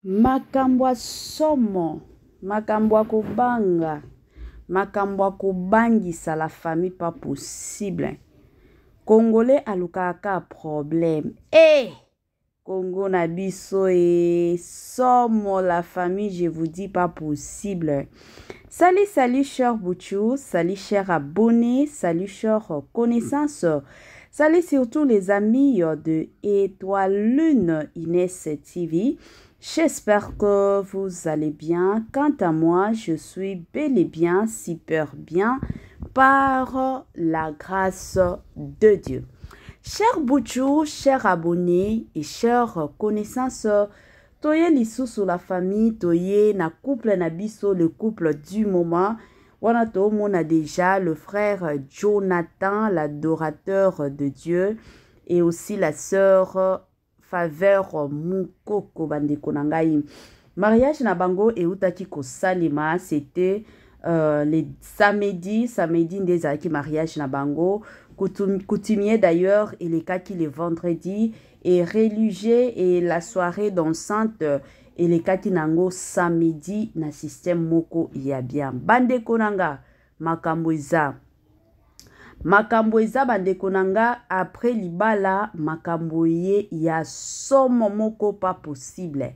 Makambo ya somo, makambo ya kobanga, makambo ya kobangisa la famille pas possible. Congolais alukaka kaka problème. Eh! Congo na biso e somo la famille, je vous dis pas possible. Salut, salut cher Bouchou, salut cher abonné, salut cher connaissance. Salut surtout les amis de Étoile Lune Inès TV. J'espère que vous allez bien. Quant à moi, je suis bel et bien, super bien, par la grâce de Dieu. Cher Bouchou, cher abonné et chers connaissances, toye lisusu la famille, toye na couple na biso, le couple du moment. Wana tomona déjà le frère Jonathan, l'adorateur de Dieu, et aussi la sœur Faveur Mukoko bandeko na ngai. Mariage na bango eutaki kosalema, c'était le samedi, samedi nde ezalaki mariage na bango. Coutumier d'ailleurs elekaki le vendredi et religieux et la soirée dansante elekaki nango samedi na système moko ya bien. Bandeko na nga, makambo eza. Makambo eza bandeko na nga après libala makambo ye ya somo moko pas possible.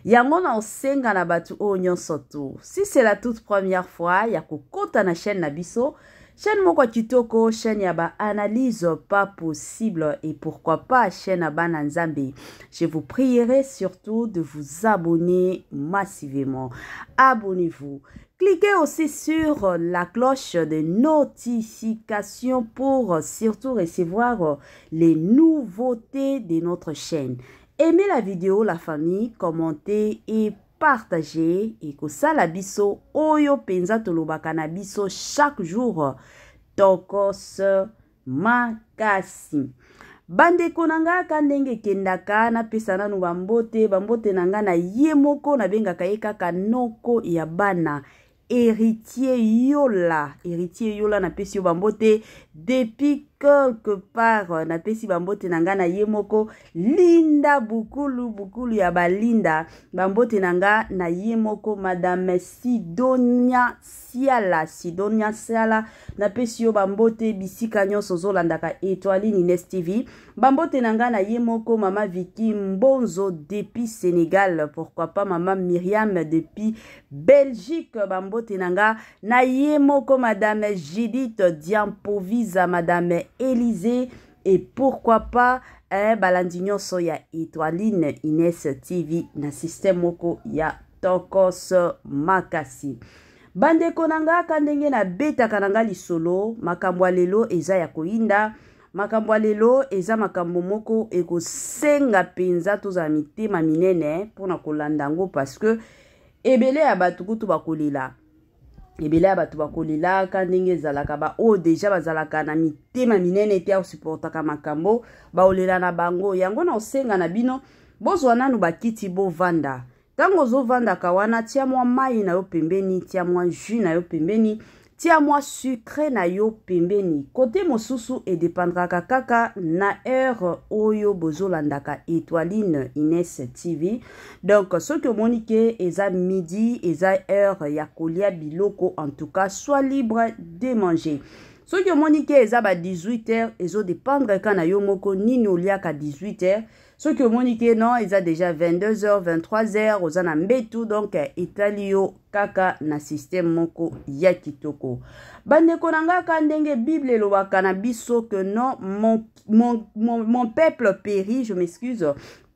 Yango na osenga na bato oyo nyonso tu. Si c'est la toute première fois ya kokota na chaîne na biso, chaîne moko ya kitoko, chaîne ya ba analyse pas possible et pourquoi pas chaîne ya bana Nzambe. Je vous prierai surtout de vous abonner massivement. Abonnez-vous. Cliquez aussi sur la cloche de notification pour surtout recevoir les nouveautés de notre chaîne. Aimez la vidéo, la famille, commentez et partagez. Et kosala biso oyo penza tolobaka na biso chaque jour. Tokos makasi. Bandeko na nga ka ndenge ekendaka, napesa nanu bambote, bambote na nga na ye moko nabengaka ye kaka noko ya bana. Héritier Yola, Héritier Yola napesi yo bambote depuis quelque part, napesi bambote na nga na ye moko Linda Bukulu, Bukulu ya balinda, bambote na nga na ye moko Madame Sidonia Siala, Sidonia Siala, napesi yo bambote bisika nyonso ozolandaka Étoile Ines TV. Bambote na nga na ye moko Mama Vicky Mbonzo depuis Sénégal, pourquoi pas Mama Myriam depuis Belgique, bambote na nga na ye moko Madame Judith Diampovisa, Madame Élisée et pourquoi pas balandi nyonso ya Étoiline Ines TV na système moko ya tokos makasi. Bandeko na nga ka ndenge nabetaka na nga lisolo, makambo ya lelo eza ya koyinda, makambo ya lelo eza makambo moko ekosenga mpenza tozala mitema minene mpona kolanda yango, parce que ebele ya bato kutu bakolela, ebele ya bato bakolelaka ndenge ezalaka, ba oyo deja bazalaka na mitema minene te ya kosupportaka makambo baolela na bango. Yango na osenga na bino bozwa nanu bakiti bovanda. Ntango ozovandaka wana, tia mwa mai na yo pembeni, tia mwa jus na yo pembeni, tia mwa sucre na yo pembeni. Kote mosusu edependraka kaka na heure oyo bozolandaka Étoiline Ines TV. Donc soki omoni ke eza midi, eza heure ya kolia biloko, en tout cas sois libre de manger. Soki omoni ke eza ba 18 heures, ezodépendre ka na yo moko nini oliaka 18 heures. Soki omoni ke non, eza déjà 22 heures, 23 heures, oza na mbetu, donc etali yo kaka na système moko ya kitoko. Bandeko na nga ka ndenge Bible elobaka na biso que non, mon peuple périt, je m'excuse,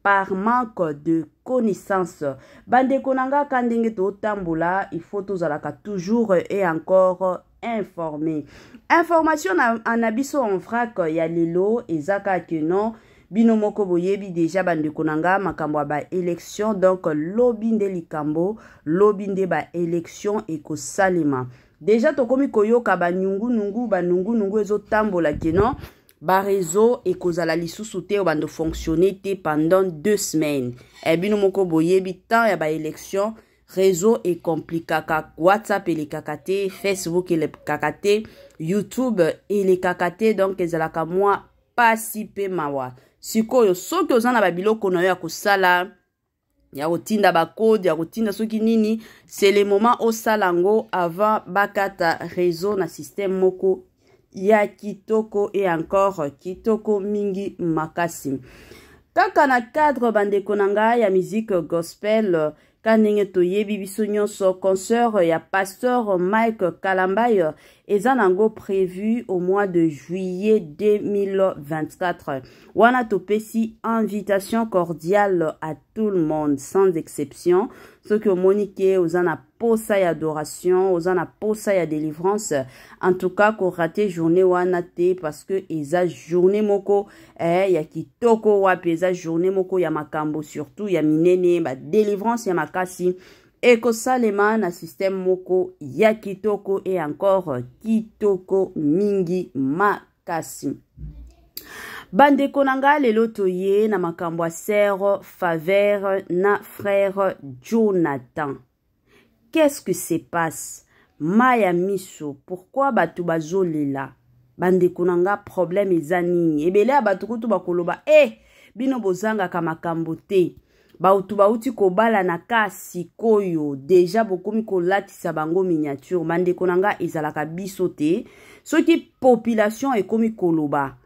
par manque de connaissance. Bandeko na nga ka ndenge totambola, il faut tozalaka toujours et encore informé. Information na biso en vrac ya lelo ezaka que non, bino moko boyebi déjà bandeko na nga makambo ya ba élection, donc lobi nde likambo, lobi nde ba élection ekosalema. Déjà tokomi koyoka ba nungu-nungu, ba nungu-nungu ezotambola que non, ba réseau ekozala lisusu te, bando fonctionner te pendant 2 semaines. Bino moko boyebi temps ya ba élection, réseau ekomplikaka, WhatsApp elekaka te, Facebook elekaka te, YouTube elekaka te, donc ezalaka mwa pasi pe mawa. Sikoyo soki oza na ba biloko na yo ya kosala, Ya kotinda bacode, ya kotinda soki nini, c'est le moment osala yango avant bakata réseau na système moko ya kitoko et encore kitoko mingi makasi. Kaka na cadre, bandeko na ngai, ya musique gospel, ka ndenge toyebi biso nyonso, concert ya pasteur Mike Kalambay eza nango prévu au mois de juillet 2024. Wana topesi invitation cordiale à tout le monde sans exception. Soki omoni ke oza na posa ya adoration, oza na posa ya délivrance, en tout cas korater journée wana te, parce que eza journée moko ya kitoko wapi, eza journée moko ya makambo surtout ya minene, badélivrance ya makasi ekosalema na système moko ya kitoko et encore kitoko mingi makasi. Bandeko na ngai, lelo toye na makambo ya sœur Faveur na frère Jonathan. Qu'est-ce que se passe? Mai ya miso, pourquoi bato bazolela? Bandeko na nga, problème eza nini? Ebele ya bato kutu bakoloba: "E, bino bozangaka makambo te. Bautu bauti kobala na ka sikoyo, déjà bokomi kolatisa bango miniature." Bandeko na nga, ezalaka biso te. Soki population ekomi koloba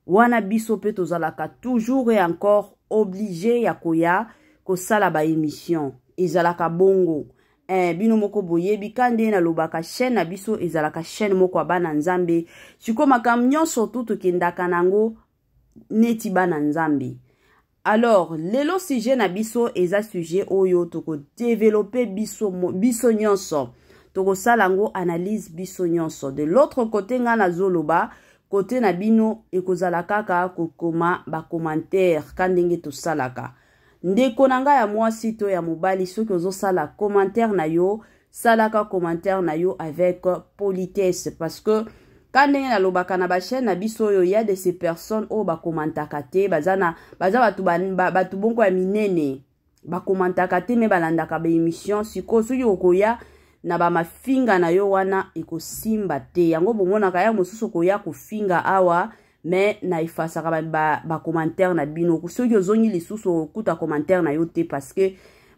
wana, biso mpe tozalaka toujours et encore obligé ya koya kosala baémission. Ezalaka bongo. Bino moko boyebi ka nde nalobaka, chaîne na biso ezalaka chaîne moko ya bana Nzambe. Sikoyo makambo nyonso tu tokendaka nango neti bana Nzambe. Alors lelo sujet na biso eza sujet oyo tokodévelopper biso, biso nyonso tokosala yango analyse biso nyonso. De l'autre côté, ngai nazoloba, côté na bino ekozala kaka kokoma bacommentaire ka ndenge tosalaka. Ndeko na ngai ya mwasi to ya mobali, soki ozosala commentaire na yo, salaka commentaire na yo avec politesse, parce que ka ndenge nalobaka na bachaîne na biso oyo, ya de ces personnes oyo bakomantaka te, baza na baza bato bato bongo ya minene, bakomantaka te mais balandaka baémission. Sikoyo soki okoya na bamafinga na yo wana, ekosimba te. Yango bomonaka ya mosusu okoya kofinga awa, mais na efasaka bacommentaire ba na bino. Soki ozongi lisusu, okuta commentaire na yo te, parce que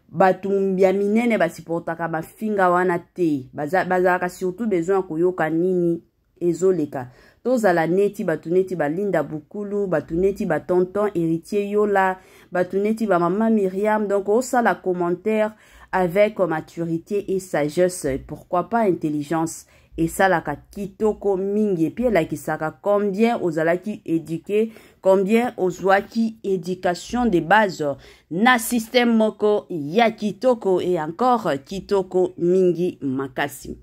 bato ya minene basupportaka bafinga wana te. Bazalaka surtout besoin ya koyoka nini ezoleka. Tozala neti bato neti balinda Bukulu, bato neti batonton Héritier Yola, bato neti bamama Miriam. Donc osala commentaire avec maturité et sagesse, pourquoi pas intelligence, esalaka kitoko mingi et puis elakisaka combien ozalaki éduqué, combien ozwaki éducation de base na système moko ya kitoko et encore kitoko mingi makasi.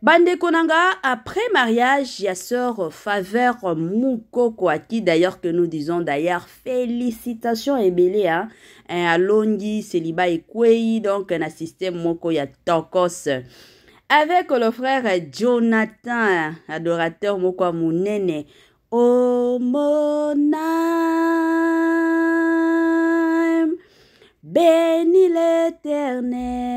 Bandeko na nga, après mariage ya sœur Faveur Mukoko, à qui d'ailleurs que nous disons d'ailleurs félicitations ebele, hein, alongi célibat ekwei, donc na système moko ya tokos avec le frère Jonathan, adorateur moko ya monene. Oh mon âme, bénis l'Éternel.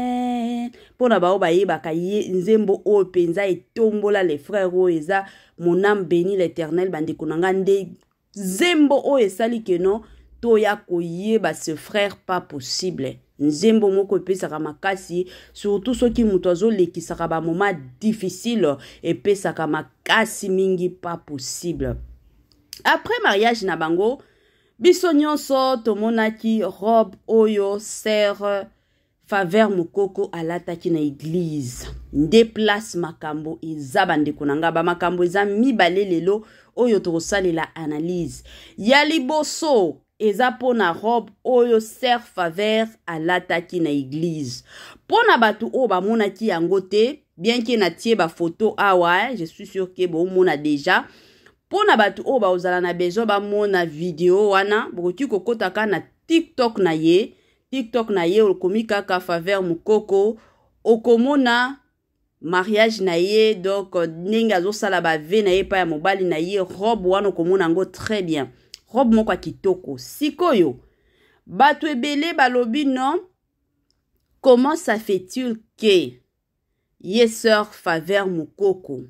Mpona bao bayebaka ye, nzembo oyo mpenza etombola le frère oyo eza "Mon âme bénis l'Éternel". Bandeko na nga, nde nzembo oyo esali keno toya koyeba ce frère pas possible. Nzembo moko epesaka makasi, surtout soki moto azolekisaka bamoment difficile, epesaka makasi mingi pas possible. Après mariage na bango, biso nyonso tomonaki robe oyo sœur Faveur Mokoko alataki na église. Nde place makambo eza, bandeko na nga. Bamakambo eza mibale lelo oyo tokosalela analyse. Ya liboso eza mpona robe oyo sœur Faveur alataki na église. Mpona bato oyo bamonaki yango te, bien que natie bafoto awa, je suis sûr ke bomona déjà. Mpona bato oyo bakozala na besoin bamona video wana, bokoki kokɔta na TikTok na ye. TikTok na ye, okomi kaka Faveur Mokoko, okomona mariage na ye, donc ndenge azosala bavœux na ye epai ya mobali na ye. Robe wana okomona yango très bien, robe moko ya kitoko. Sikoyo bato ebele balobi: "Non, comment ça fait-il ke ye sœur Faveur Mokoko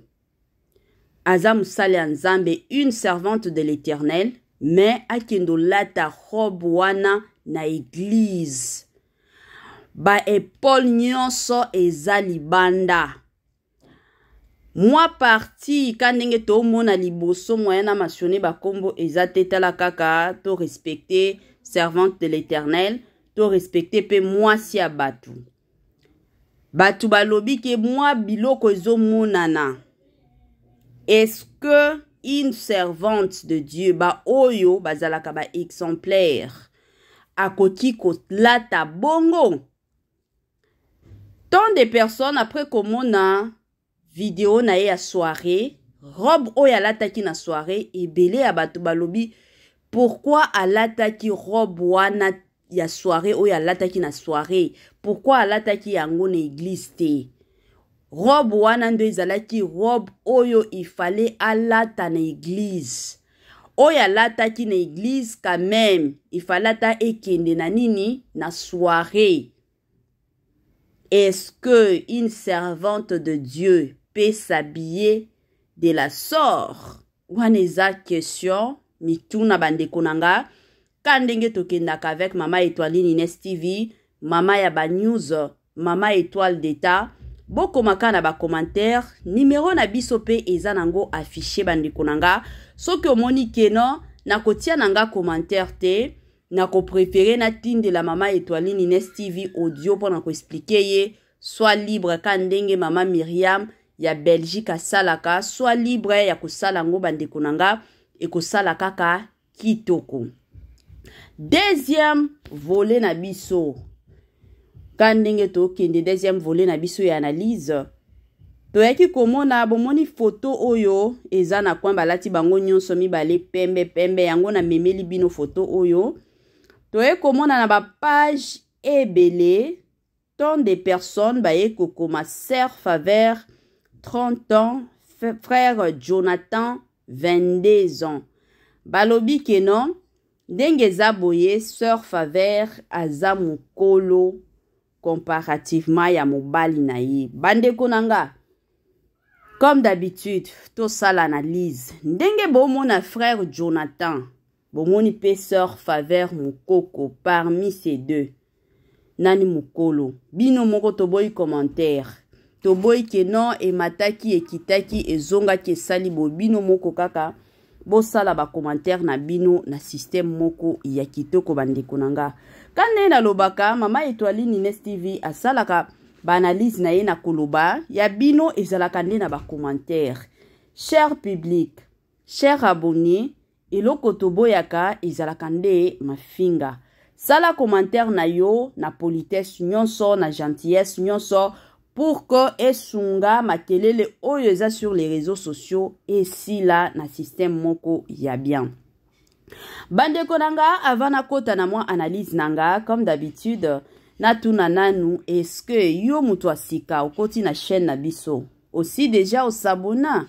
aza mosali ya Nzambe, une servante de l'Éternel, mais akende olata robe wana na église?" Ba epaules nyonso eza libanda. Mwa partie ka ndenge tomona liboso moyen na mentionner ba kombo eza te tala kaka to respecter servante de l'Eternel to respecter pe mwasi ya batu. Bato balobi ke mwa biloko ezomonana. Est-ce que une servante de Dieu ba oyo bazalaka ba exemplaire akoki kolata bongo? Tant de personnes après komona video na ye ya soiree, robe oyo alataki na soiree, ebele ya bato balobi pourquoi alataki robe wana ya soiree oyo alataki na soiree, pourquoi alataki yango na eglise te? Robe wana nde ezalaki robe oyo il fallait alata na eglise. Oyo alataki na eglise quand même, il fallait ata ekende na nini? Na soiree. Est-ce que une servante de Dieu peut s'habiller de la sorte? Wana eza question mituna bandeko na nga ka ndenge tokendaka avec mama Etoiline Ines TV, mama ya ba news, mama Etoile d'Etat. Bokomaka na ba commentaire, numero na biso pe eza nango affiché bandeko na nga. Soki omoni ke non, nakotia na nga commentaire te, nako préférer natindela mama Etoiline Ines TV audio mpo na ko expliquer ye. Soit libre ka ndenge mama Myriam ya Belgique asalaka, soit libre ya kosala yango bandeko na nga, ekosala kaka kitoko. Deuxième volet na biso, ka ndenge tokende deuxième volet na biso ya analyse, toyaki komona bomoni photo oyo eza na coin, balati bango nyonso mibale pembe pembe, yango na memeli bino photo oyo. Toyaki komona na ba page ebele tant de personnes baye kokoma sœur Faveur 30 ans, frère Jonathan 22 ans. Balobi ke non, ndenge eza boye sœur Faveur aza mokolo comparativement ya mobali na ye. Bandeko na nga, comme d'habitude, tosala analyse. Ndenge bomona frère Jonathan, bomoni pe sœur Faveur Mukoko, parmi ces deux, nani mokolo? Bino moko toboyi commentaire. Toboyi ke non, emataki, ekitaki, ezongaki, esali bo. Bino moko kaka bosala ba commentaire na bino na système moko ya kitoko bandeko na nga. Ka nde nalobaka, mama Etoiline Ines TV asalaka ba analyse na ye na koloba ya bino ezalaka nde na ba commentaire. Cher public, cher abonné, eloko toboyaka ezalaka nde mafinga. Sala commentaire na yo na politesse nyonso, na gentillesse nyonso, pour que esunga makelele oyo eza sur les réseaux sociaux esila na système moko ya bien. Bandeko na nga, avant nakota na mwa analyse na nga, comme d'habitude, natuna nanu, est-ce que yo moto ya sika okoti na chaîne na biso? Aussi déjà osabona?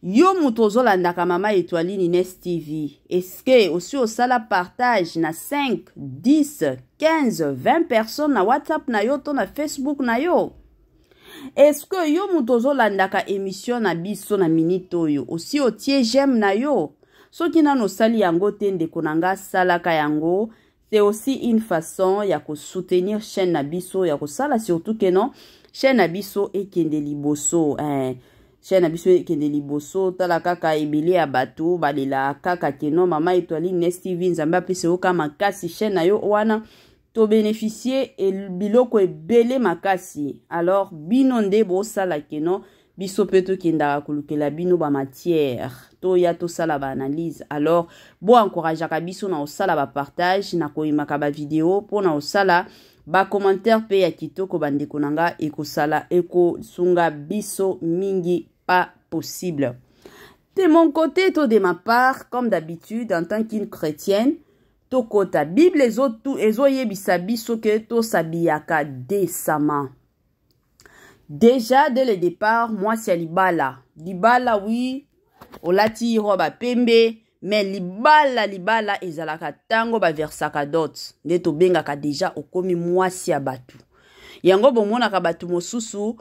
Yo moto ozolandaka mama Etoiline Ines TV, est-ce que osi osala partage na 5, 10, 15, 20 personnes na WhatsApp na yo to na Facebook na yo? Est-ce que yo moto ozolandaka émission na biso na minute oyo, osi otie j'aime na yo? Soki nano osali yango te, ndeko na nga, salaka yango. C'est aussi une façon ya ko soutenir chaîne na biso, ya kosala surtout que non, chaîne na biso ekende liboso, hein. Chaîne na biso ekende liboso, tala kaka ebele ya bato balela kaka ke non, mama Etoiline Ines TV, Nzambe apesa yo ka makasi chaîne na yo wana to bénéficier biloko ebele makasi. Alors bino nde bosala ke non, biso pe tokendaka kolukela bino ba matière, toya tosala ba analyse. Alors bo encourageaka biso na kosala ba partage, na koyemaka ba vidéo, mpo na kosala ba commentaire pe ya kitoko bandeko na nga, ekosala ekosunga biso mingi pas possible. De mon côté to de ma part, comme d'habitude en tant qu'une chrétienne, tokota Bible ezoyebisa biso ke tosabiyaka décemment. Déjà dès le départ, mwasi ya libala, libala oui, olati robe ya pembe, mais libala, libala ezalaka tango ba versaka dot, nde tobengaka déjà okomi mwasi ya bato. Yango bomonaka bato mosusu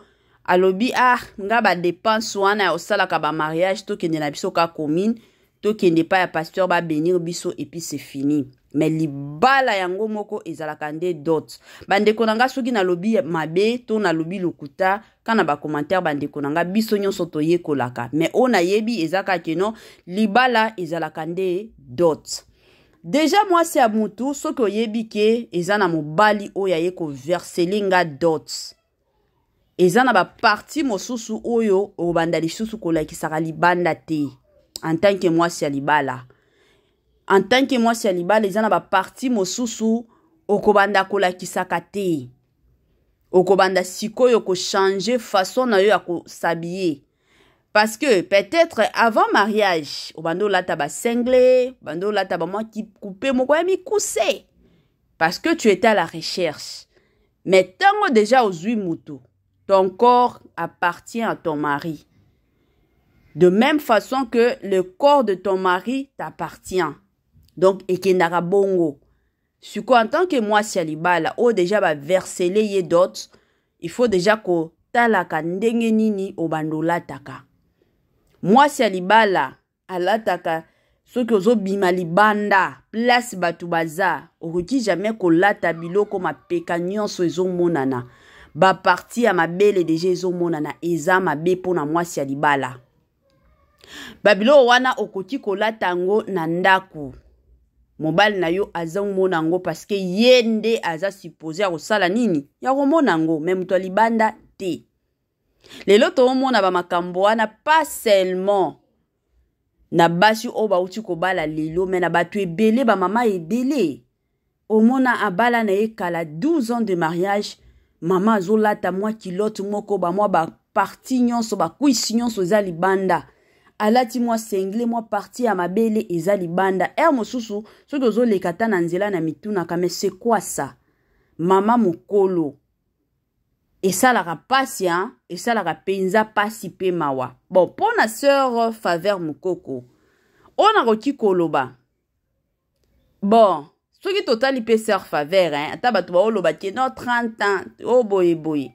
alobi, ah, nga ba dépense wana ya osalaka ba mariage, tokende na biso ka commune, tokende pa ya pasteur ba bénir biso et puis c'est fini. Mais libala yango moko ezalaka nde dot. Bandeko na nga, soki nalobi mabe to nalobi lokuta, ka na bacommentaire, bandeko na nga, biso nyonso toyekolaka. Mais oyo nayebi eza kaka que non, libala ezalaka nde dot. Déjà mwasi ya mutu, soki oyebi ke eza na mobali oyo aye koverser nga dot, eza na bapartie mosusu oyo obanda lisusu kolakisaka libanda te. En tant que mwasi ya libala, en tant que mwasi ya libala, eza na bapartie mosusu okobanda kolakisaka te. Okobanda sikoyo kochanger façon na yo ya kos'habiller, parce que peut-être avant mariage obanda olata basinglet, obanda olata bamwa coupe moko ya mikuse, parce que tu étais à la recherche. Mais ntango déjà ozwi mutu, ton corps appartient à ton mari, de même façon que le corps de ton mari t'appartient. Donc ekendaka bongo. Sikoyo, en tant que mwasi ya libala oyo déjà baverser ye dot, il faut déjà kotalaka ndenge nini obanda olataka. Mwasi ya libala alataka, soki ozobima libanda, place bato baza, okoki jamais kolata biloko mapeka nyonso ezomonana, bapartie ya mabele déjà ezomonana. Eza mabe mpona mwasi ya libala. Babiloko wana okoki kolata yango na ndako, mobali na yo azomona yango, parce que ye nde aza supposé ya kosala nini, ya komona yango, mais moto ya libanda te. Lelo toomona bamakambo wana, pas seulement na basi oyo bauti kobala lelo, mais na bato ebele, bamama ebele. Omona abala na ye kala, 12 ans de mariage, mama azolata mwa culotte moko, bamwa bapartie nyonso, bacuisse nyonso eza libanda. Alati mwa singlet, mwa partie ya mabele eza libanda. Heure mosusu soki ozoleka ta na nzela, na mitunaka: mais c'est quoi ça? Mama mokolo, esalaka pasi, hein? Esalaka mpenza pasi mpe mawa. Bon, mpo na sœur Faveur Mokoko, oyo nakoki koloba, bon, soki totali mpe sœur Faveur, hein, ata bato baoloba que non, 30 ans oyo boyeboye,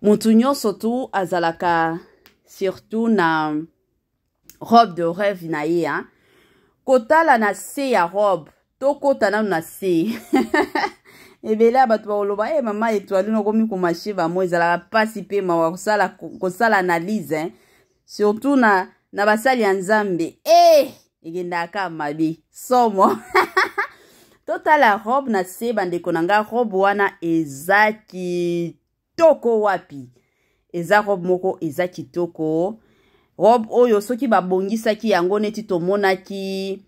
motu nyonso tu azalaka surtout na robe de rêve na ye, hein? Kotala na se ya robe, tokota nanu na se. Ebele ya bato bakoloba: e mama Etoile, nokomi komashe bamo. Ezalaka mpasi mpe mawa kosala, kosala analyse, hein? Surtout na basali ya Nzambe, e ekendaka mabe somo. Totala robe na se, bandeko na nga. Robe wana eza kitoko wapi! Eza robe moko eza kitoko. Robe oyo, soki babongisaki yango neti tomonaki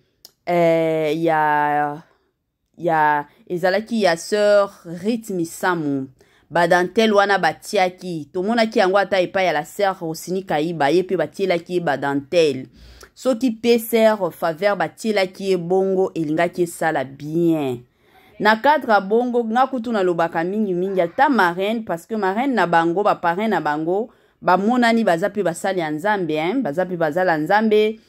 ya ezalaki ya sœur Rythme Samu, badentelle wana batiaki, tomonaki yango ata epai ya la sœur Rosini Kaiba, ye mpe batielaki ye badentelle. Soki mpe sœur Faveur batielaki ye bongo, elingaki esala bien na cadre ya bongo. Nga kutu nalobaka mingimingi ata marraine, parce que marraine na bango, baparrain na bango bamonani baza mpe basali ya Nzambe, hein? Baza mpe bazala Nzambe.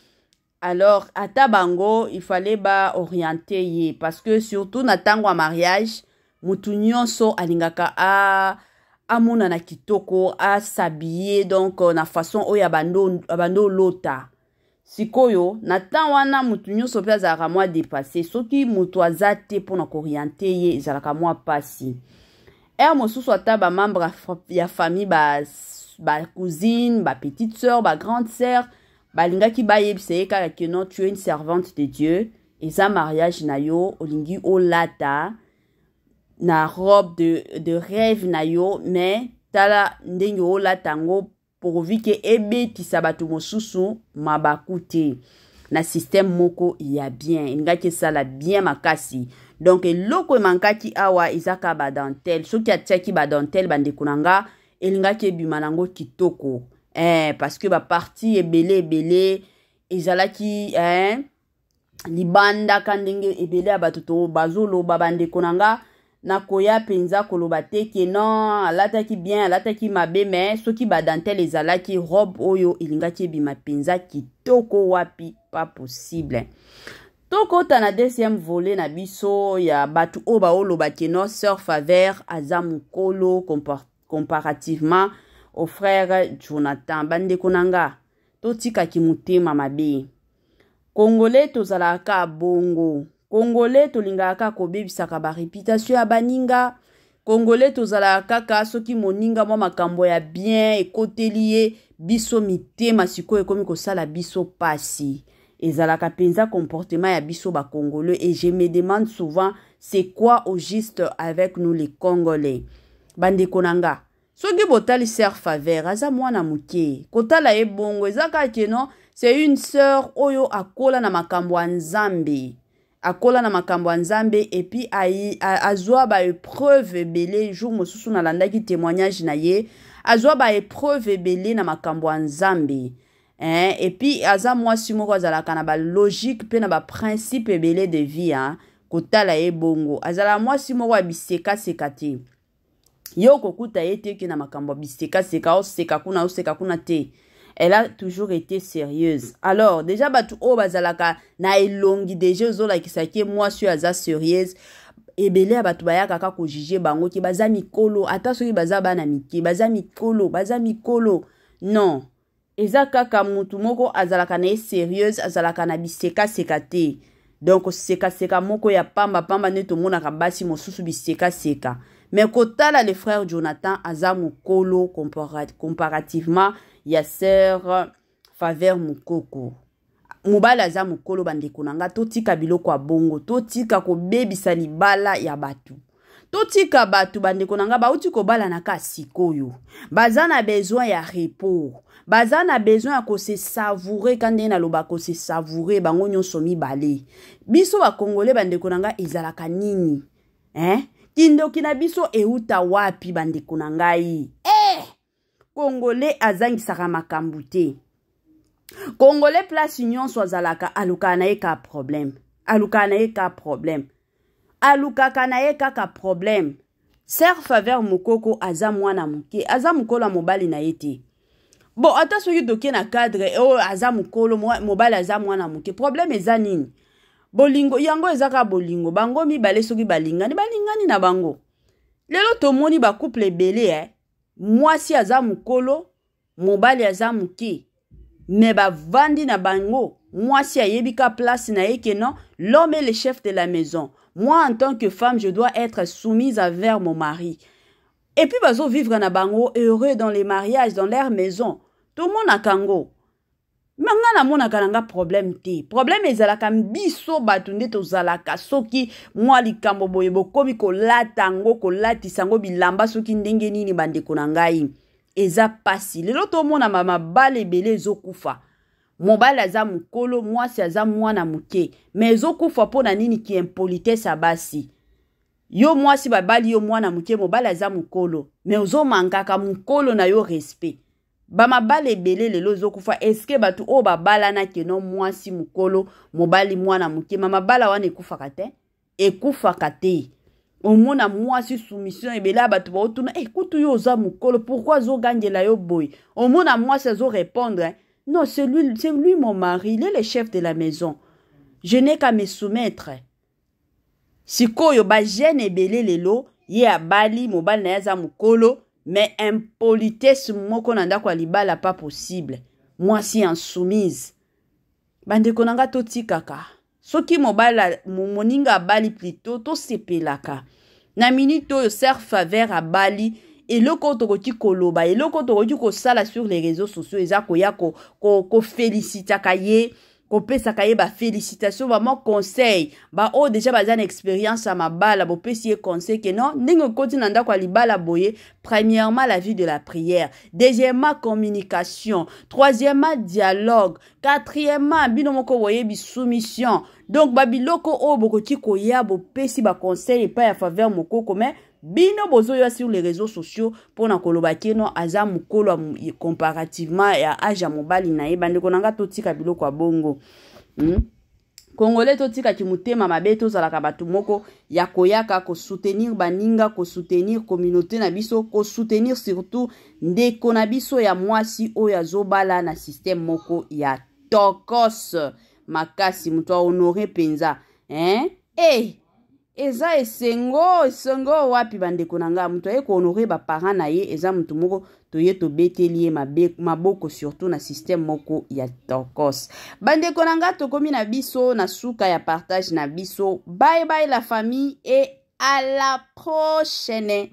Alors ata bango, il fallait baorienter ye, parce que surtout na ntango ya mariage, mutu nyonso alingaka amonana kitoko, as'habiller donc na façon oyo abando olota. Sikoyo na temps wana, mutu nyonso mpe azalaka mwa dépassé. Soki moto aza te mpona koorienter ye, ezalaka mwa mpasi. Heure mosusu ata bamembre ya famille, bacousine, ba bapetite sœur, bagrande sœur, balingaki bayebisa ye kaka que non, tu es une servante de Dieu, eza mariage na yo, olingi olata na robe de rêve na yo, mais tala ndenge olata yango, pourvu que ebetisa bato mosusu mabaku te, na système moko ya bien, elingaki esala bien makasi. Donc eloko emankaki awa eza kaka badentelle. Soki atiaki badentelle, bandeko na nga, elingaki ebima nango kitoko, parce que bapartie ebele ebele ezalaki libandaka ndenge ebele ya bato to bazoloba. Bandeko na nga, nakoya mpenza koloba te que non, alataki bien, alataki mabe, mais soki badentelle ezalaki, robe oyo elingaki ebima mpenza kitoko wapi, pas possible. Tokota na deuxième volet na biso ya bato oyo baoloba que non, sœur Faveur aza mokolo comparativement au frère Jonathan. Bandeko na nga, totikaki motema mabe. Congolais tozalaka bongo. Congolais tolingaka kaka kobebisaka ba reputation ya baninga. Congolais tozalaka kaka soki moninga mwa makambo ya bien ekoteli ye, biso mitema sikoyo ekomi kosala biso pasi. Ezalaka penza comportement ya biso ba Congolais et je me demande souvent c'est quoi au juste avec nous les Congolais. Bandeko na nga, soki botali sœur Faveur aza mwana moke, kotala ye bongo eza kaka que non, c'est une sœur oyo akola na makambo ya Nzambe. Akola na makambo ya Nzambe et puis azwa ba épreuve ebele. Jour mosusu nalandaki témoignage na ye, azwa ba épreuve ebele na makambo ya Nzambe. Hein? Et puis aza mwasi moko azalaka na ba logique pe na ba principe ebele de vie, hein? Kotala ye bongo azala mwasi moko ya bisekaseka te. Yo okokuta ye te ke na makambo ya bisekaseka, oseka kuna oseka kuna te. Elle a toujours été sérieuse. Alors déjà bato oyo bazalaka na elongi déjà ozolakisa ke mwasi oyo aza sérieuse, ebele ya bato bayaka kaka kojuge bango ke baza mikolo, ata soki baza bana mike, baza mikolo, baza mikolo. Non, eza kaka mutu moko azalaka na ye sérieuse, azalaka na bisekaseka te. Donc sekaseka moko ya pamba pamba nde tomonaka basi mosusu bisekaseka. Mais kotala le frère Jonathan aza mokolo comparativement ya sœur Faveur Mukoko. Mobali aza mokolo, bandeko na nga, totika biloko ya bongo, totika kobebisa libala ya bato. Totika bato, bandeko na nga, bauti kobalana ka sikoyo, baza na besoin ya repos, baza na besoin ya kose savourer, ka ndenge naloba kose savourer bango nyonso mibale. Biso bakongole, bandeko na nga, ezalaka nini? Hein? Kindoki na biso euta wapi, bandeko na ngai? Kongole azangisaka makambo te. Kongole place nyonso azalaka, alukaka na ye kaka problème, alukaka na ye kaka problème, alukaka na ye kaka problème. Sœur Faveur Mukoko aza mwana moke, aza mokolo ya mobali na ye te. Bon, ata soki toke na cadre oyo aza mokolo, mobali aza mwana moke, problème eza nini? Bolingo yango eza kaka bolingo, bango mibale soki balingani, balingani na bango. Lelo tomoni ba couple ebele, mwasi aza mokolo, mobali aza moke, me bavandi na bango, mwasi ayebi ka place na ye ke non, l'homme est le chef de la maison, moi en tant que femme je dois être soumise envers mon mari. Et puis bazo vivre na bango heureux dans les mariages, dans leur maison. Tomonaka yango. Me nga namonaka na nga problème te. Problème ezalaka biso bato nde tozalaka soki mwa likambo boye bokomi kolata yango, kolatisa yango bilamba soki ndenge nini, bandeko na ngai, eza pasi. Lelo tomona mabala ebele ezokufa. Mobali aza mokolo, mwasi aza mwana moke, me ezokufa mpo na nini? Ki impolitesse ya basi. Yo mwasi babali yo mwana moke, mobali aza mokolo, me ozomankaka mokolo na yo respect. Ba mabala ebele lelo ezokufa. Eske bato oyo babalana keno mwasi mokolo, mobali mwana moke, ma mabala wana ekufaka te? Ekufaka te. Omona mwasi soumission ebele ya bato baotuna, kutu yo oza mokolo, pourquoi azogangela yo boye? Omona mwasi azorépondre, non, c'est lui mon mari, il est le chef de la maison, je n'ai qu'à me soumettre. Sikoyo ba jeune ebele lelo, ye abali, mobali na ye aza mokolo, mais impolitesse moko na ndako ya libala pas possible. Mwasi insoumise. Bandeko na nga, totikaka. Soki mobali, moninga abali plutôt, tosepelaka. Na minute oyo sœur Faveur abali, eloko oyo tokoki koloba, eloko oyo tokoki kosala sur les réseaux sociaux eza koya kofélicitaka ye, kopesaka ye bafélicitation, bamwa conseil. Baoyo déjà baza na expérience ya mabala, bopesi ye conseil ke non, ndenge okoti na ndako ya libala boye, premièrement la vie de la prière, deuxièmement communication, troisièmement dialogue, quatrièmement bino moko boyebi soumission. Donc babiloko oyo bokoki koya bopesi baconseil epai ya Faveur Mokoko, mais bino bozoya sur les réseaux sociaux mpona koloba ke non, aza mokolo comparativement ya age ya mobali na ye. Bandeko na nga, totika biloko ya bongo, Congolais totikaki motema mabe, tozalaka bato moko ya koyaka kosoutenir baninga, kosoutenir communauté na biso, kosoutenir surtout ndeko na biso ya mwasi oyo azobala na système moko ya tokos makasi, moto ahonore mpenza, hein? Eza esengo, esengo wapi bandeko na nga, moto aye kohonorer baparent na ye eza moto moko toye tobeteli ye mabe, maboko, surtout na système moko ya tokos. Bandeko na nga, tokomi na biso na suka ya partage na biso. Bye bye la famille et à la prochaine.